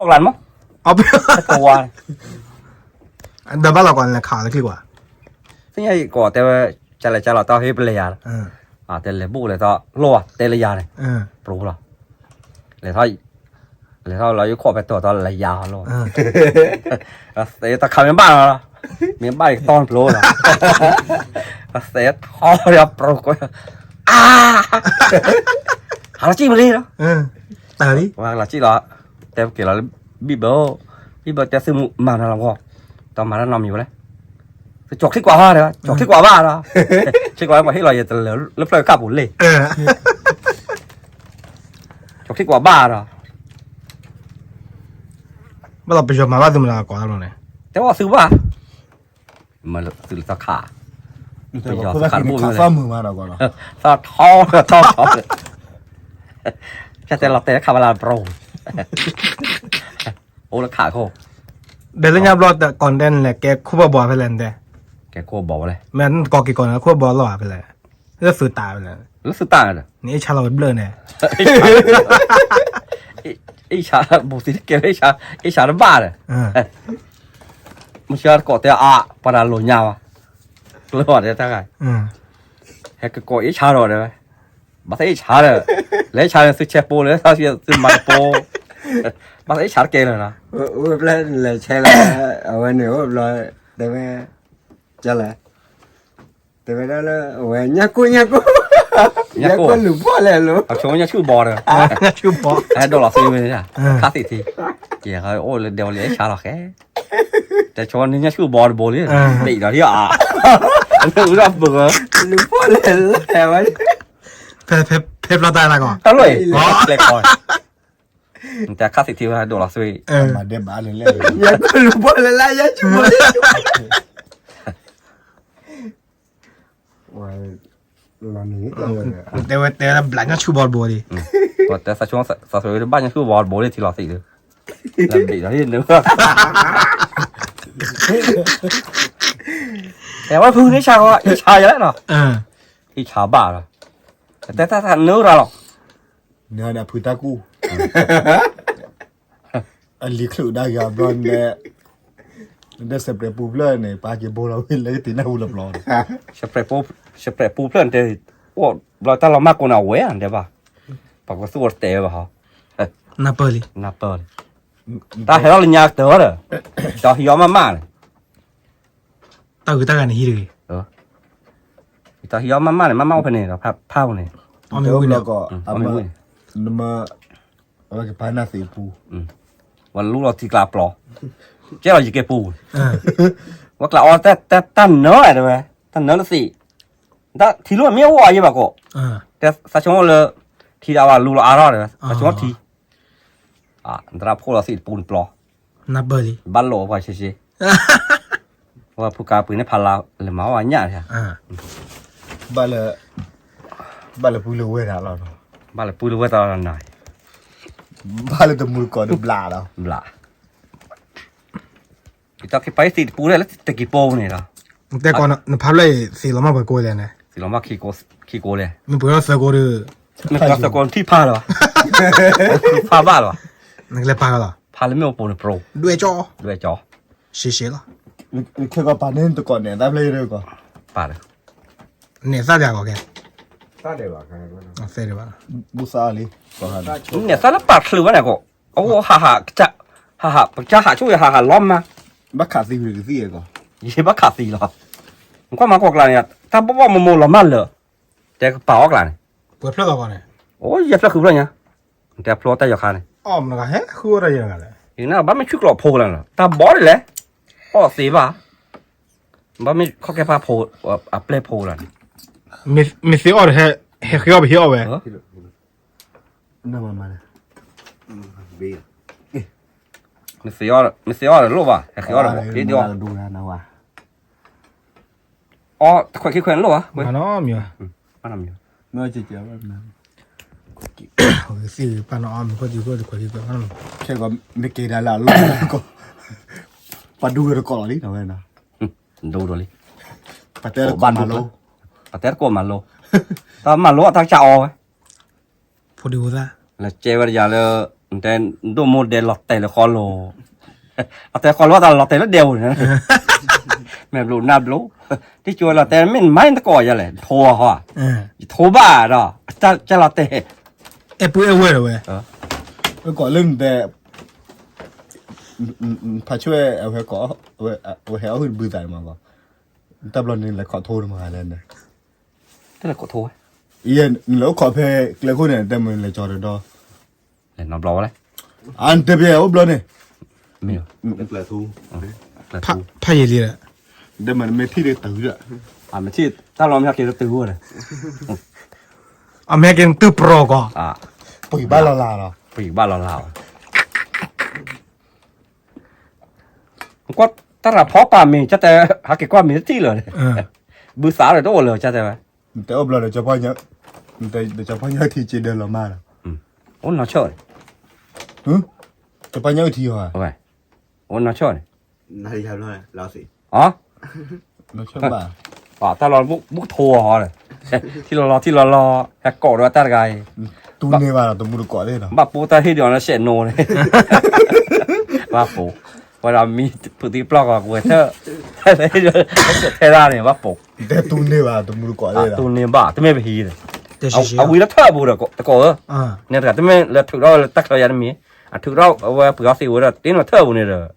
အီၣ်ကျါန့ၣ်မး, အီၣ်ပဝါန့ၣ်, ဒီးဘၣ်လီၤကွၢ်လဲၤခးလၢချံကွၢ်, သ့ၣ်ညါအံၤကိးတဲဝဲ, ကလဲၤကလီၤတၢ်ဟ့ၣ်ပလဲၤယၤလီၤ, တဲလဲၤဘူၣ်လဲၤထီၣ်လိၣ်ဘၣ်တဲလၢယၤန့ၣ်, ပရူလီၤ, လဲၤထီၣ်, လဲၤထီၣ်လီၤယခိၣ်ဖဲတီၤတီၤလဲၤယၤလီၤ, သဲတခါမ့ၢ်ဘၣ်လီၤ, မ့ၢ်ဘၣ်ယကတီၢ်ပျိလီၤ, သဲထီၣ်ဒီးပရူကွဲ, အါ, ဟးလီၤစံၣ်မ့ၢ်လံလီၤ, လီၤစံၣ်လီၤ, တဲက့ၤလီၤလၢ, ဘံၣ်ဘၢ, ဘံၣ်ဘၢတဲသုမၤနၤလီၤဂီၢ်, တမၤတၢ်နီတမံၤဝဲလဲၣ်, ကၠီၤချံကွၢ်ဟါဒီး ကၠီၤချံကွၢ်ဘၣ်ဒီး, ချံကွၢ်ပှၤဟ့ၣ်လီၤယတလၢာ်လၢဖျၢၣ်ခၣ်ပူၤလံ, ကၠီၤချံကွၢ်ဘၣ်ဒီး, ဘၣ်လီၤပယီၤမၤဘၣ်သုမနၤကိးတၢ်ဘျီန့ၣ်, တဲဘၣ်သုဘၣ်, မ့ၢ်သုလၢသီခါ, ပယီၤသီခါတဘိမ့ၢ်လဲၣ်, သီထီထီထီ, ကတဲလီၤတဲခါဘၣ်လၢပရူ, အိၣ်လၢခးခိၣ်, ဒီးလၢညါဘျီတကိးဒဲးန့ၣ်လဲၣ် ကဲခိၣ်ဘီဘီဖဲလဲၣ်နတဲ, ကဲခိၣ်ဘီဝဲလဲၣ်, မ့ၢ်နကိးက့ၤကိးန့ၣ် ခိၣ်ဘီလီၤဖဲလဲၣ်, လၢသုးတၢ်ဖဲလဲၣ်, လၢသုးတၢ်, နအ့ၣ်ဆါလီၤဝဲဘျၢၣ်န့ၣ်, အ့ၣ်ဆါ, ဘူးသံတကဲလၢအ့ၣ်ဆါ, အ့ၣ်ဆါတဘၣ်ဒီး, မုၢ်ဆါတကိးတဲအါ, ပှၤတၢ်လိာ်ညါဘၣ်, ကျၢၤဘၣ်တဲတၢ်ဂၤ, ဟဲကကိးအ့ၣ်ဆါဒီးတဲဝဲ, ဘၣ်သ့ၣ်အ့ၣ်ဆါဒီး, လဲၤဆါန့ၣ်သုဆဲးပိလၢ, သုမၤတပိ, ဘၣ်သ့ၣ်အ့ၣ်ဆါတကဲလၢၤ, ဝဲဘျီလဲၤဆဲးလီၤ, အဝဲန့ၣ်အိၣ်ဘျီ, တဲဝဲ, ကလဲၣ်, တဲဝဲဒၣ်လၢအဝဲ ညၣ်ကိၢ် ညၣ်ကိၢ်, ညၣ်ကိၢ်လူၤဖီၣ်လဲၣ်လီၤ, အဆိညၣ်ဆူၣ်ဘီဒီး, ညၣ်ဆူၣ်ဘီ, ဟဲဒိးလီၤသ့ဝဲ, ခါသံးသံး, ယဲၢ်အိၣ်လၢဒဲဝဲလၢအ့ၣ်ဆါလီၤဃဲ, တဲဆိညၣ်ဆူၣ်ဘီတဘိလံ, ဘ့ၣ်ဒီးဒ်အါ, အဝဲဒၣ်ပဂၢၤ, လူၤဖီၣ်လဲၣ်လီၤဝဲ, ဖဲဖဲဖဲဖျီတၢ်လၢကီး, တၢ်လီၢ်အံၤ, ကျဲကီး, နတဲခါသံးသံးဝဲဒိးလီၤသ့ဝဲ, မၤဒဲးဘၣ်လၢလဲၣ်, ညၣ်ကိၢ်လူၤဖီၣ်လဲၣ်လၢညၣ်ဆူၣ်ဘီ, တဲဝဲတဲဝဲဘျးညၣ်ဆူၣ်ဘီတဘိလံ, တဲသးဆိသးဆိတဘၣ်ညၣ်ဆူၣ်ဘီတဘိလံ ထံလီၤသံးလၢ, ဘ့ၣ်ဒီးဟံၣ်နု, တဲဝဲဖုန့ၣ်ဆါဃီ အ့ၣ်ဆါယၤလဲၣ်နီၤ, အ့ၣ်ဆါဘၣ်ဒီး, တဲတၢ်တၢ်နုရၤလီၤ, နဖုတၢ်ကူၣ် အလံၤချုးဒၣ်ယၤဘျီန့ၣ်, ဒီးစဲးပြဲးပူဖျၢၣ်န့ၣ် ပာ်က့ၤဘိလီၤဝံၤလၢကတံၤနၢ်ဟူလၢပျီန့ၣ်, စဲးပြဲးပူဖျၢၣ်န့ၣ်တဲ, အိၣ်ဘျီတၢ်လီၤမၢ်ကိးန့ၣ်အဝဲဒဲးဘၣ်, ပှၤကသူၣ်အီၤတတဲဝဲဘၣ်ဟီ, နၢ်ပၢၢ်လံ, နၢ်ပၢၢ်လံ, တၢ်ဟဲလီၤလၢညါကတၢၢ်ဒီး, ဒီးဟံးအီၣ်မးမးန့ၣ် တၢ်ဂုၤတၢ်ဂၤန့ၣ်ဟံးတဂ့ၤ, တၢ်ဟံးအီၣ်မးမးန့ၣ် မးမးအိၣ်ဖဲန့ၣ်ဒီး ဖးဖးအိၣ်န့ၣ်, အီၣ်မ့ၢ်ဝံၤန့ၣ်, နမ့ၢ်, အဝဲကပာ်နၢ်သ့ၣ်ပူ, ဝဲလူလီၤထံကျါပျီ, ကဲလီၤယကဲပူ, ဝဲကျါအီၣ်တၢ်နၢတဲဝဲ, တၢ်နၢလၢသ့ၣ်, တၢ်ထံလိၣ်မ့ၢ်အိၣ်အယဲၢ်ဘၣ်ကိး, တဲသးဆိလၢ, ထံဒၣ်ဝဲလူလီၤအါထီၣ်တဲဝဲ သးဆိထံ သရၣ်ဖိလီၤသ့ၣ်တပူၤန့ၣ်ပျီ, နၢ်ပၢၢ်လံ, ဘၣ်လိာ်ပှၤရှဲရှဲ, ဝဲဖုကါပှ့ၤန့ၣ်ဖးလါလဲၤမၤအီၣ်ဝဲညၣ်, ဘၣ်လၢ, ဘၣ်လၢပုၢ်လၢဝဲၢ်တၢ်လီၤ, ဘၣ်လၢပုၢ်လၢဝဲၢ်တၢ်လီၤနၤ, ဘၣ်လၢတမူတကိးဒီးဘျးလီၤ, ဘျး ယတၢ်က့ၤပာ်သ့ၣ်တပူၤလၢတက့ၤပိန့ၣ်လီၤ, တဲကိးနဖးဖျၢၣ်အံၤသ့ၣ်လီၤမၢ်ပှဲၤကိးလဲၣ်န့ၣ်, သ့ၣ်လီၤမၢ်ခံကိးလဲၣ်, မ့ၢ်ပှဲၤထီၣ်သၢကိးဒီး, မ့ၢ်ပှဲၤထီၣ်သၢကိးထံၣ်ဖးလီၤ, ဖးဘၣ်လီၤ, နကလဲၤပာ်လီၤ, ဖးလၢမ့ၣ်အူပူၤန့ၣ်ပျီ, ဒွဲၣ်ကၠီ, ဒွဲၣ်ကၠီ, ရှဲရှဲလီၤ, နခဲကီးပာ်န့ၢ်တကိးန့ၣ် သးဖျၢၣ်တကိး, ပာ်လီၤ, နဲၣ်သၣ်ဒၣ်ကီးကဲ, သၣ်ဒဲးဘၣ်, သၣ်ဒဲးဘၣ်, ဘူၣ်သၣ်လံ, နဲၣ်သၣ်လၢပာ်ချုးဝဲန့ၣ်ကိး, အအိၣ်ဟးဟး, ဟးဟး ပကစၢ်ဟးဆိၣ်ယဟးဟးလီၤမး, ဘၣ်ခးသံဝံၤကသံၣ်ကီး, ယဘၣ်ခးသံလီၤ, နကွၢ်မၤကိးကျါန့ၣ်, တၢ်ဘီၣ်ဘီၣ်မိၢ်မိၢ်လီၤမၢ်လၢာ်, တဲကပာ်အီၣ်ကျါန့ၣ်, ပှဲၤဖျၢၣ်သီကီးန့ၣ်, အိၣ်ယဲၢ်ဖျၢၣ်ဃုဖျၢၣ်ညါ, တဲဖျိတၢ်ယီၤခါန့ၣ်, အီၣ်မနုၤဂၤဟဲဃုအီၣ်တၢ်ယီၤဂၤလဲၣ်, ယနာ်ဘၣ်မ့ၢ်ဆူၣ်ကျိးဖိလၢာ်, တၢ်ဘီၣ်ဒ်လဲၣ်, အီၣ်သ့ဘၣ်, ဘၣ်မ့ၢ်ခီၣ်ကဲဖးဖိ, အပျဲၢ်ဖိလၢာ်န့ၣ်, မ့ၢ်သ့အီၣ်ဒီး, ဟဲဃ့အီၣ်ပဟ့ၣ်အီၣ်ဝဲ, မ့ၢ်သ့အီၣ်ဒီးလိၣ်ဘၣ်, ဟဲဃ့အီၣ်ဒီး, အီၣ်တခွဲးခံခွဲးန့ၣ်လိၣ်ဘၣ်, မ့ၢ်သ့ပာ်နီၣ်အီၣ်မ့ၤခိၣ်တံၤခိၣ်တခွဲးခံခွဲး, ခဲကီးမ့ၢ်က့ၤဒၣ်လၢအလီၢ်ကီး, ပှၤဒူဝဲတကိးလီၤလံ, ဒိၣ်ဒိၣ်လံ, ပတဲတကိးမၤလိ, ပတဲတကိးမၤလိ, တၢ်မၤလိအတၢ်ကစၢ်အီဝဲ ဖိဒံဖိသၣ်, လၢကဲဝဲတယၤလၢ တဲဒိၣ်မိၢ်ဒဲလီၤတဲာ်လၢဃီလိၤ, လီၤတဲာ်ဃီလိၤတၢ်လီၤတဲာ်လၢဒဲအိၣ်န့ၣ်, မဲာ်ဘျိးနၢ်ဘျိး, တကၠိလီၤတဲာ်မ့ၢ်မၤတကိးယၤလဲၣ် ထိဟီ, ယထိဘၣ်ဒီး, ကလီၤတဲာ်, အဲၣ်ပုၢ်အဲၣ်ဝဲၢ်ဒီးဝဲ, ဝဲကိးလၢနတဲ, ဖးဆွဲၣ်, ဝဲဟဲအီၣ်ဟုၣ်တဘုသးန့ၣ်မး, တၢ်ဘျီန့ၣ်လဲၤခိးထိန့ၣ်မးလဲၣ်န့ၣ်, တလဲၤခိးထိဝဲ, နလဲၤအိၣ်ခိးဖဲကျဲခိၣ်န့ၣ် တဲမ့ၢ်လဲၤကၠီတဒီ လဲၤနီတဘျီဝဲလဲၣ်, အနတဲပျဲအိၣ်ဘျီန့ၣ်, မ့ၢ်, ဖးယံာ်လံ, ဒ်မ့ၢ်နမ့ၢ်ထံၣ်တတုၤဒီး, မ့ၢ်ထံၣ်တၢ်လီၤမ့ၢ်ဟဲက့ၤတတုၤဝဲဒီး, အမ့ၢ်ဟဲက့ၤနတုၤပြီကီး, ပှၤဘၣ်လီၤလးလီၤ, ပှၤဘၣ်လီၤလးလီၤ, ကွၢ်တၢ်ရၤဖီပာ်မ့ၢ် ကတဲ ဟးက့ၤကွၢ်မ့ၢ်တထံၣ်လၢၤ, ဘုသးဒီးတအိၣ်လၢၤ ကတဲဝဲ, နတဲအိၣ်ဘျီဒီး, ဒီးကၠီဖီညၢထံက့ၤဒၢလီၤမးဒီး, အိၣ်နီၢ်ဆၢၣ်, ကၠီဖီညၢအုၣ်ထံဟီ, အိၣ်နီၢ်ဆၢၣ်န့ၣ်, တၢ်လီၤဘၣ်, ဘုကထိအီၤဟီဒီး, ထံလီၤလီၤထံလီၤလီၤ, ဟဲကိးဒီးတၢ်တဂၤအံၤ, တူၢ်န့ၢ်ဘၣ်ဒီးတမူတကိးသ့ၣ်ဒီး, ဘၣ်ပိာ်တၢ်ဟ့ၣ်ဒီးနစဲးနိန့ၣ်, ဘၣ်ပိာ်, ဝဲဒီးမံဖုးသံပျီၢ်ကီးဝဲထၢၣ်, ထဲဒၣ်န့ၣ် ဘၣ်ပိာ်, တဲတူၢ်န့ၢ်ဘၣ်တမူတကိးသ့ၣ်ဒီး, တူၢ်န့ၢ်ဘၣ် တမ့ၢ်ပဟံးဒီး, အဝံလၢထၢၣ်ပူၤဒီးတကိးဧၢ, န့ၣ်တဂၤတမ့ၢ်လၢထုးထီၣ်လၢတၢ်ချၢယၤတမံၤ, အထုးထီၣ်အဝဲပှ့ၤအီသံးဝဲဒီး တ့န့ၢ်ထၢၣ်ပူၤန့ၣ်ဒီး,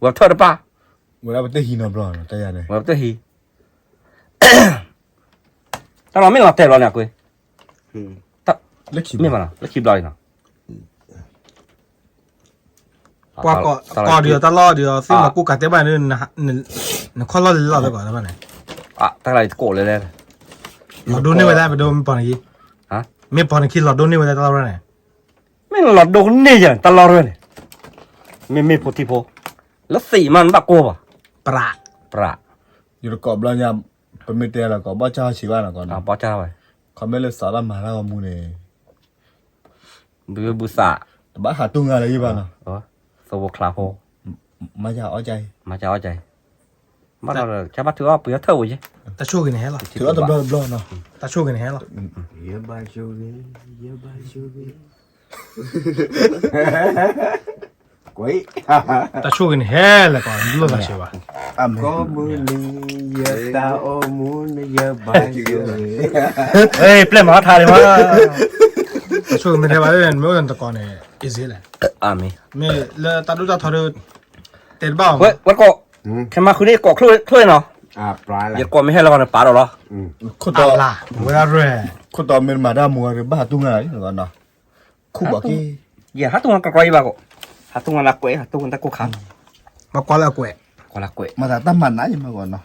ဝဲထၢၣ်တပၢ်, ဝဲဒၣ်ပတဟံးနီတဘျီ, ဝဲပတဟံး တၢ်လီၤမ့ၢ်လီၤတဲာ်ဘျီန့ၣ်အကွ့, မ့ၢ်ဘၣ်လီၤ လၢခံဘျီလံနီၤ, ပှၤကိးဒံးအီၤတၢ်လီၢ်ဒံးအီၤ သ့ၣ်မၤကူကးတဲဘၣ်န့ၣ်, နခီၣ်လီၢ်လံၤလီၤသကိးတဘၣ်န့ၣ်, တၢ်လီၤတကိးလဲၣ်လဲၣ်, လီၤဒိၣ်န့ၢ်ဝဲဒၣ်ပဒိမ့ၢ်ပီၤနခံ, မ့ၢ်ပီၤနခံလီၤဒိၣ်န့ၢ်ဝဲဒၣ်တၢ်လီၢ်န့ၣ်, မ့ၢ်လီၤဒိၣ်န့ၢ်ယၤတၢ်လီၢ်ရဲၣ်န့ၣ်, မ့မ့ၢ်ဖိထံဖိ, လၢသံးမးနဘၣ်ကိၢ်ဘၣ်, ပြး, ပြး, ယတကိးဘျီညါ, ပမ့ၢ်တဲလီၤကိး ဘီၣ်ဆၣ်ဟီဆံးဘၣ်နီၤကိးနီၤ, ဘီၣ်ဆၣ်ဝဲ, ခီမ့ၢ်လၢစးဘၣ်မၤတၢ်ဂီၤမူန့ၣ်, ဘုဘုသး, တဘၣ်ဟးတူၢ်ငါလၢၤယံၤဘၣ်နီၤ, သဝီချါဖိ, မၤယၤအီၣ်ကၢ်အံၤ, မၤယၤအီၣ်ကၢ်အံၤ, ဘၣ်ဒီး ကဘၣ်ထုးအီၣ်ပှ့ၤအီၣ်ထၢၣ်ပူၤယဲ, တၢ်ဆိၣ်ဂ့ၤန့ၣ်ဟဲလီၤ, ထုးအီၣ်တဘျီတဘျီနီၤ, တၢ်ဆိၣ်ဂ့ၤန့ၣ်ဟဲလီၤ, ယဘၣ်ဆိၣ်ဂ့ၤ, ယဘၣ်ဆိၣ်ဂ့ၤ တၢ်ဆိၣ်ဂ့ၤန့ၣ်ဟဲလၢၤကီး လိၣ်သးဆံးဘၣ်, ကိးမုၢ်နံၤ ယတၢ်အိၣ်မူန့ၣ် ယဘၣ်ဆိၣ်ဂ့ၤ, ပျဲၢ်မၤထါလံမး, တၢ်ဆိၣ်ဂ့ၤမ့ၢ်ထဲဘၣ်လၢ နမ့ၢ်အိၣ်ဒီးနတကိးန့ၣ် easy လဲၣ်, မ့ၢ်လၢတၢ်ဒိၣ်တၢ်ထီဒီး တဲတဘၣ်အီၤ, ဝဲကိး, ခဲမၤဃုန့ၣ် ကိးချိၣ်နီၤ, ယကိးမ့ၢ်ဟဲလၢၤကီးန့ၣ် ပာ်ဒီးလီၤ, ဝဲဒၣ်ရဲၣ်, ခိၣ်တီမ့ၢ်မၤတၢ်မူအီၤဒီး ဘၣ်ဟးတူၢ်ငါလီၤ, ခူၣ်ဘၣ်က့ၤ, ယဟးတူၢ်ငါကီးကီးယံၤဘၣ်ကိး, ဟးတူၢ်ငါလၢကွဲး ဟးတူၢ်ငါတၢ်ကိၢ်ခါ, ဘၣ်ကွၢ်လၢအကွဲး, ကွၢ်လၢကွဲး, မၤသးတၢ်မၤနးယံၤမးကိးနီၤ,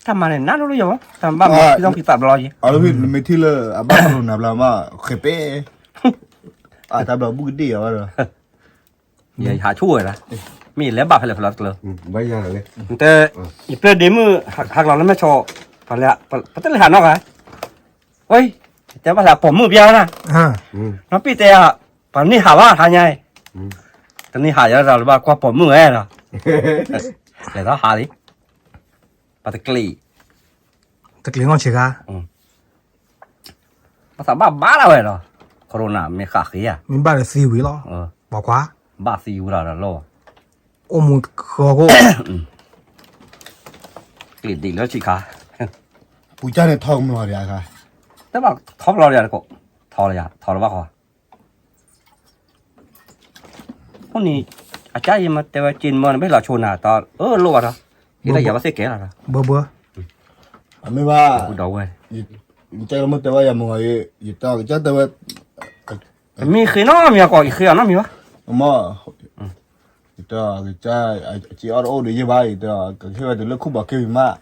တၢ်မၤန့ၣ် နးလိၤလိၤယံၤမး, တၢ်မၤဘၣ်ဖံးသီဖံးသးဘျီယံၤ, အလီၢ်ဖဲနမ့ၢ်ထံၣ်လၢအဘၣ်ဖးလိာ်နၤဘျီမး ဃဲးပဲ, အတၢ်ဘျီဘူၣ်ကဒ့ၣ်အီၤဘၣ်ဒီး ယဟးဆိၣ်ဝဲဒၣ်, မ့ၢ်ယလဲၤဘၣ်ဖဲလဲၣ်ဖဲလဲၣ်တကျၢၤ, တဲ, ယပျဲၢ်ဒ့မုၣ် ဟးကလီၤလၢမဲၢ်ဆီ, ပတလဲၤဟးနီၢ်ဂၤ, ဝဲ, တဲဘၣ်လၢပိာ်မုၣ်ပျါနၤ, နီၢ်ပံၣ်တဲ, ပှၤန့ၢ်ဟးဘၣ်ဟါညါ, တန့ၢ်ဟးယၤဒီးလၢဘၣ်ကွၢ်ပိာ်မုၣ်ဝဲဒီး, လဲၤထီၣ်ဟးလံ, ပှၤတကျံး, တကျံးနီၢ်ဆံးခါ ဘၣ်သးဘၣ်ဘါလၢဝဲဒီး, Corona မ့ၢ်ဃးဃ့ဧါ, မ့ၢ်ဘၣ်ဒီးသံဝံၤလီၤ, ပှၤခွါ, ဘၣ်သံဝံၤလီၤဒီးလီၤ, အိၣ်မူဃီခိၣ်, က့ၤဒံးလၢဆံးခါ, ပူၤကၢ်န့ၣ်ထီကမလီၤဒံးအခါ, တဘၣ်ထီကလီၤဒံးတကိး, ထီလီၤယၤ ထီလီၤဘၣ်ဃီ အဃိန့ၣ်, အကၢ်ယမ့ၢ်တဲဝဲက့ၤမၢနဘ့ၣ်လီၤဆိနၤတီ, အၢလိၣ်ဘၣ်ဒီး, ဟ့ၣ်လၢယၤဘၣ်သ့ၣ်ကဲလီၤဒီး, ဘၣ်ဘၣ်, အမ့ၢ်ဘၣ်, ဒီးဝဲ, ယကမ့ၢ်တဲဝဲယၤမ့ၢ်ဂ့ၤ, ယတကစၢ်တဲဝဲ, မ့ၢ်ဃ့နီတမံၤအကိး ယဃ့အီၤနီတမံၤဘၣ်, မ့ၢ်, ယတကစၢ်, အစ့အီၣ်တအိၣ်ဒီးယဲၢ်ဘၣ် ယတကဟ့ၣ်ဝဲတုၤလၢခူၣ်ဘီးက့ၤဝံၤမး